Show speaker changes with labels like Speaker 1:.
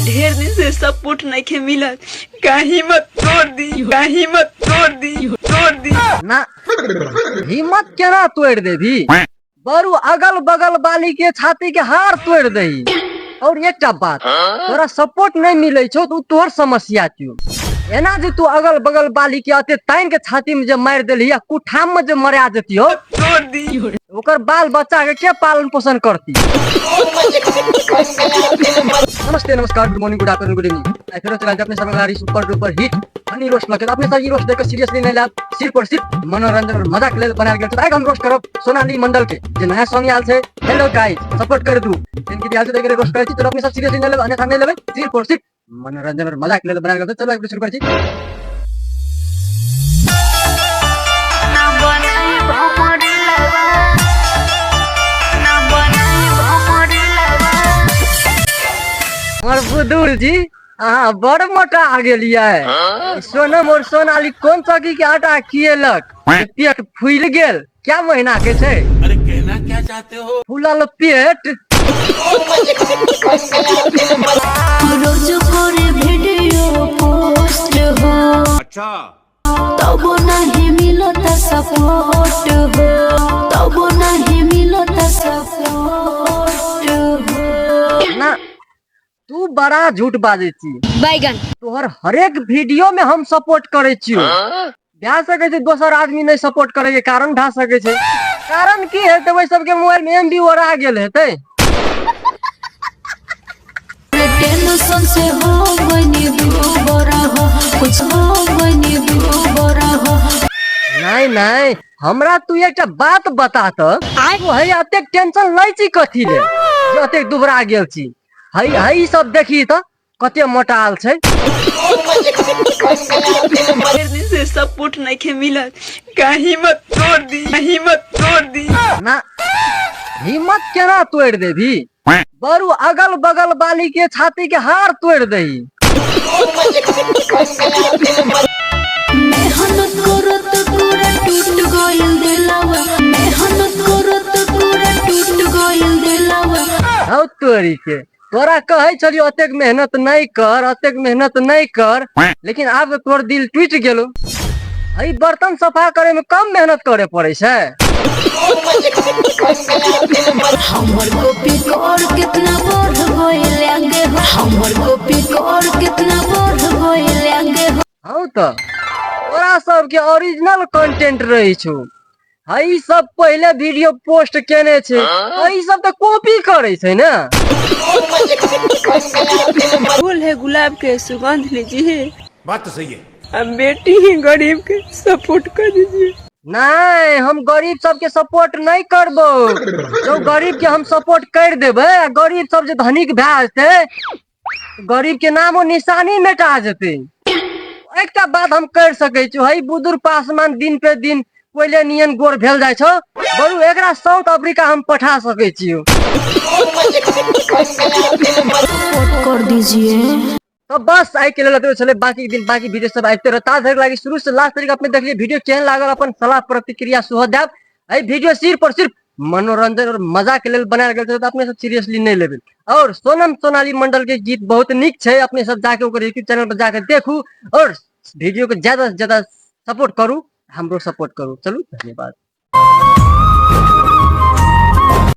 Speaker 1: ढेर दिन से सपोर्ट नहीं के मिलत का हिम्मत तोड़ दी, का हिम्मत तोड़ दी, तोड़ दी।
Speaker 2: ना, हिम्मत केना तोड़ देबी? बरू अगल बगल वाली के छाती के हार तोड़ दही। और एकटा बात, तोरा सपोर्ट नहीं मिले छौ तो तोहर समस्या छियौ। एना जे तू अगल बगल वाली के अते तानि के छाती में जे मारि देलही आ कुठाम में जे मरा जतियो,
Speaker 1: तोड़ दी,
Speaker 2: ओकर बाल बच्चा के के पालन पोषण करती? नमस्ते, नमस्कार, good morning, good afternoon, good evening. आई फेरो चल अपने सब गाड़ी super duper hit funny roast लगे। अपने सब ई रोस्ट देख सीरियसली नहीं लाब, सिर्फ और सिर्फ मनोरंजन और मजाक लेल बनायल गेल छै। आइ हम रोस्ट करब सोनाली मंडल के, जे नया सॉन्ग आयल छै। हेलो गाइस, सपोर्ट कर दू। जिनकी आयल छै रोस्ट करै छी। तो अपने सब सीरियसली नहीं लेब, अन्यथा नहीं लेबै। सिर्फ और सिर्फ मनोरंजन और मजाक लेल बनायल गेल छै। चलो, एक शुरू करै छी। हमर बुदुर जी, अहाँ बड़ मोटा आ गेलियै। सोनम और सोनाली कोन चौकी के आटा खिएलक जे पेट फूलि गेल? क्या महीना के छै?
Speaker 3: अरे, कहना क्या चाहते हो?
Speaker 2: फूलल पेट।
Speaker 4: रोज करे वीडियो पोस्ट हो।
Speaker 3: अच्छा।
Speaker 4: तब नहीं मिलता सपोर्ट हो, तब नहीं मिलता सपोर्ट हो।
Speaker 2: ना, तू बड़ा झूठ बाजै छी।
Speaker 5: बैगन।
Speaker 2: तोहर हरेक वीडियो में हम सपोर्ट करे छियो। भए सकै छै दोसर आदमी नहीं सपोर्ट करे के कारण भए सकै छै। कारण की हेतै? ओहि सबके मोबाइल में एमबी ओरा गेल हेतै।
Speaker 4: टेंशन से हो बनी दूबरा हो, कुछ हो बनी दूबरा हो।
Speaker 2: नहीं नहीं, हमरा तू एकटा बात बता त, तू है अतेक टेंशन लै छी कथी ले जे अतेक दुबरा गेल छी? है है सब देखी त कते मोटाल छै।
Speaker 1: ढेर दिन से सपोर्ट नहीं के मिलत का हिम्मत तोड़ दी, हिम्मत तोड़ दी।
Speaker 2: ना, हिम्मत केना तोड़ देबी? बरू अगल बगल वाली के छाती के हार तोड़ दही।
Speaker 4: मेहनत करत पूरा टूट गइल दिलवा, मेहनत करत पूरा टूट गइल दिलवा।
Speaker 2: हौ तोरी के, तोरा कहै छलियो अतेक मेहनत नहीं कर, अतेक मेहनत नहीं कर, लेकिन आब तऽ तोर दिल टूटि गेलो। हई बर्तन सफा करे में कम मेहनत करे पड़े छै?
Speaker 4: हमर कॉपी कर कितना बढ़ गइल आगे हो, हमर कॉपी कर कितना बढ़ गइल आगे हो।
Speaker 2: हौ तऽ तोरा सबके ओरिजिनल कंटेंट रहै छौ। हई सब पहिले वीडियो पोस्ट केने छै, हई सब तऽ कॉपी करै छै ने।
Speaker 1: फूल है गुलाब के, सुगंध लीजिए।
Speaker 3: बात तो सही है।
Speaker 1: हम बेटी ही गरीब के, सपोर्ट कर दीजिए।
Speaker 2: नहीं, हम गरीब सबके सपोर्ट नहीं करबो। जो गरीब के हम सपोर्ट कर देबै आ गरीब सब जे धनिक भए जेतै, गरीब के नामो निशानी मेटा जेतै। एकटा बात हम कर सकै छी, हई बुदुर पासमान दिन पे दिन पहिले नियन गोर भेल जाइ छौ, बरु एकरा साउथ अफ्रीका हम पठा सकै छियौ।
Speaker 4: कर दीजिए।
Speaker 2: तो बस आइ के लेल एतबे छलै। बाकी दिन बाकी वीडियो सब आबिते रहता धरि लागी शुरू से लास्ट तक अपने देखलिए। वीडियो केहन लागल, अपन सलाह प्रतिक्रिया सेहो देब। एहि वीडियो सिर्फ और सिर्फ मनोरंजन और मजा के लेल बनायल गेल छै, तऽ अपने सब सीरियसली नहि लेबै। और सोनम सोनाली मंडल के गीत बहुत नीक छै। अपने सब जाके ओकर यूट्यूब चैनल पर जाके देखू और वीडियो के ज्यादा से ज्यादा सपोर्ट करू, हमरो सपोर्ट करू। चलू, धन्यवाद।